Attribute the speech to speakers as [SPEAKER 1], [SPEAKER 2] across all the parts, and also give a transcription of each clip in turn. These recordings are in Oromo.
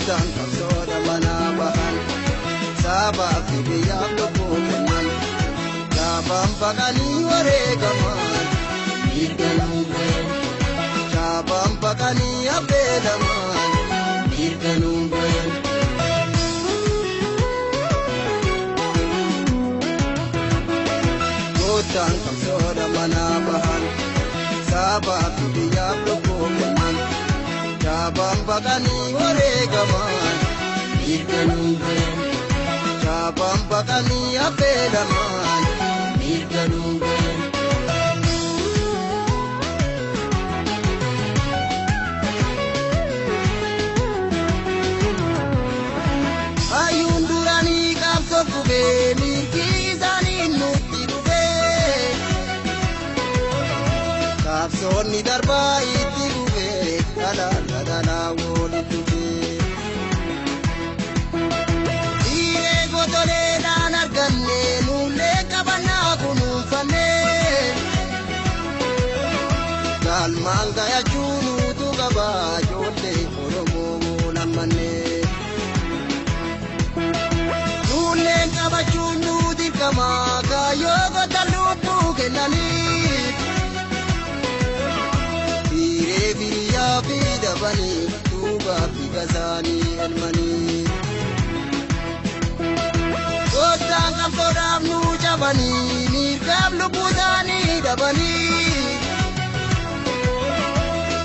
[SPEAKER 1] Gooftaan qabsoodha manaa bahan sabaa fi biyyaaf lubbuu kennan Jaabaan baqanii wareegaman
[SPEAKER 2] mirga nuun bayan
[SPEAKER 1] Jaabaan baqanii affeelaman
[SPEAKER 2] mirga nuun bayan.
[SPEAKER 1] Gooftaan qabsoodha manaa bahan sabaa fi biyyaaf lubbuu kennan Jaabaan baqanii wareegaman
[SPEAKER 2] mirga nuun bayan
[SPEAKER 1] Jaabaan baqanii affeelaman
[SPEAKER 2] mirga nuun bayan.
[SPEAKER 1] Hayyuun duranii qabsoo gubee mirgi isaanii nutti dhufee qabsoonni darbaa itti gubee dhalaarra dhalaa waliin dhufee. Dhiiree gotoleedhaan arganne nullee qabannaa kunuunfanne galmaan gayachuu nutu qaba ijoollee Oromoo lammanne. Nulleen qabachuun nu dirqama kaayyoo goota lubbuu kennanii. Dhiiree biyyaa fi dabanii duubaa fi gazaanii elmanii. Gooftaan qabsoodhaaf nu cabanii mirgaaf lubbuu isaanii dhabanii.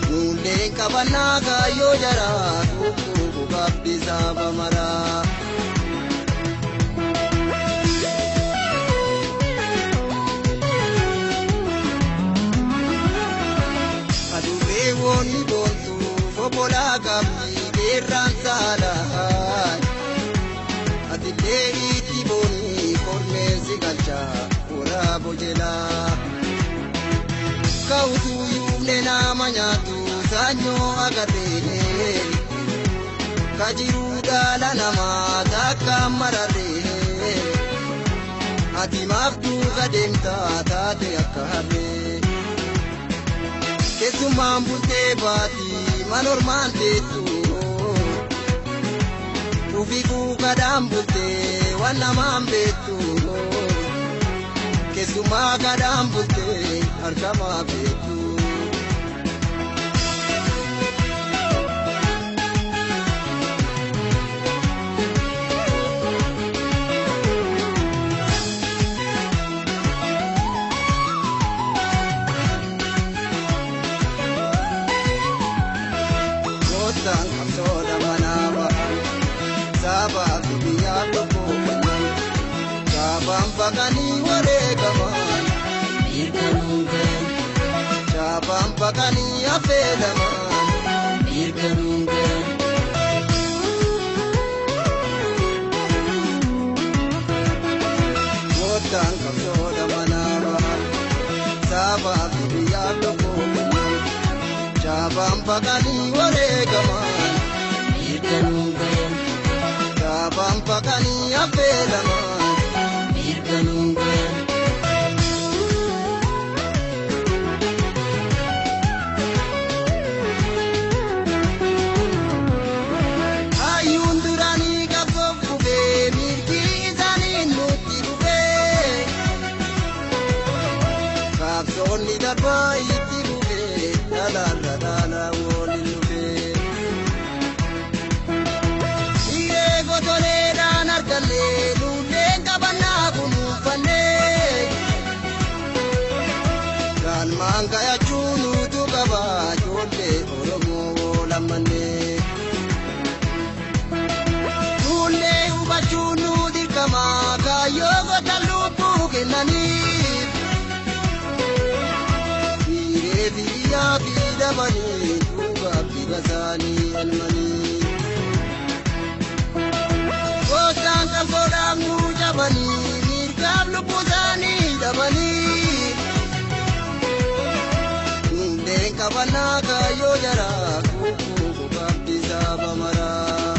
[SPEAKER 1] Nulleen qabannaa kaayyoo jaraa kukkuu qabdisaa bamaraa. Adurreewwan ni boontu obbolaa qabdi beerraan saalaan. Atillee itti booni kormeensi galchaa waraaboo jelaa. Ka'utu yuufne nama nyaatu saanyoo agarree. Kajiruu dhala namaa takka mararree. Ati maaf duuka deemtaa taate akka harree. Keessumaan bultee baatii manormaan teessu. Dhufi kuukadhaan bultee waan namaan beektu. Keessumaa kadhaan bultee harkamaa beektu. Gooftaan qabsoodha manaa bahan sabaa fi biyyaaf lubbuu kennan Jaabaan baqanii wareegaman
[SPEAKER 2] mirga nuun bayan
[SPEAKER 1] Jaabaan baqanii affeelaman
[SPEAKER 2] mirga nuun bayan.
[SPEAKER 1] Gooftaan qabsoodha manaa bahan sabaa fi biyyaaf lubbuu kennan Jaabaan baqanii wareegaman
[SPEAKER 2] mirga nuun bayan
[SPEAKER 1] Jaabaan baqanii affeelaman
[SPEAKER 2] mirga nuun bayan.
[SPEAKER 1] Hayyuun duranii qabsoof gubee mirgi isaanii nutti dhufee qabsoonni darbaa itti gubee dhalaarra dhalaa waliin dhufee. Dhiiree gotoleedhaan arganne nulleen qabannaa kunuunfanne galmaan gayachuu nutu qaba ijoollee Oromoo lammanne. Nullee hubachuu nu dirqama kaayyoo goota lubbuu kennaniif. Dhiiree biyyaa fi dabanii duubaa fi gazaanii elmanii. Gooftaan qabsoodhaaf nu cabanii mirgaaf lubbuu isaanii dhabanii. Nulleen qabannaa kaayyoo jaraa kukkuu qabdisaa bamaraa.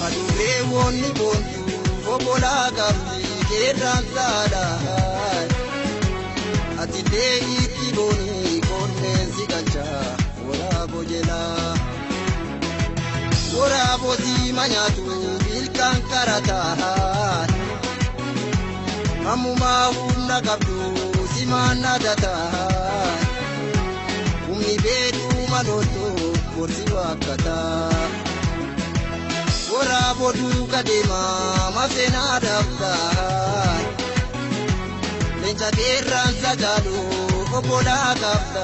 [SPEAKER 1] Adurreewwan ni boontu obbolaa qabdi qeerraan saadhaan. Atillee itti boonii konneen si galcha waraaboo jelaa. Waraaboo siima nyaatu ilkaan karataa. Ammumaa humna qabdu simaan adataa. Humni beekuu maloottu gorsi waakkataa. Waraaboo duuka deemaa mafeenaa dabdaa. Leenca qeerransa jaaluu obbolaa qabda.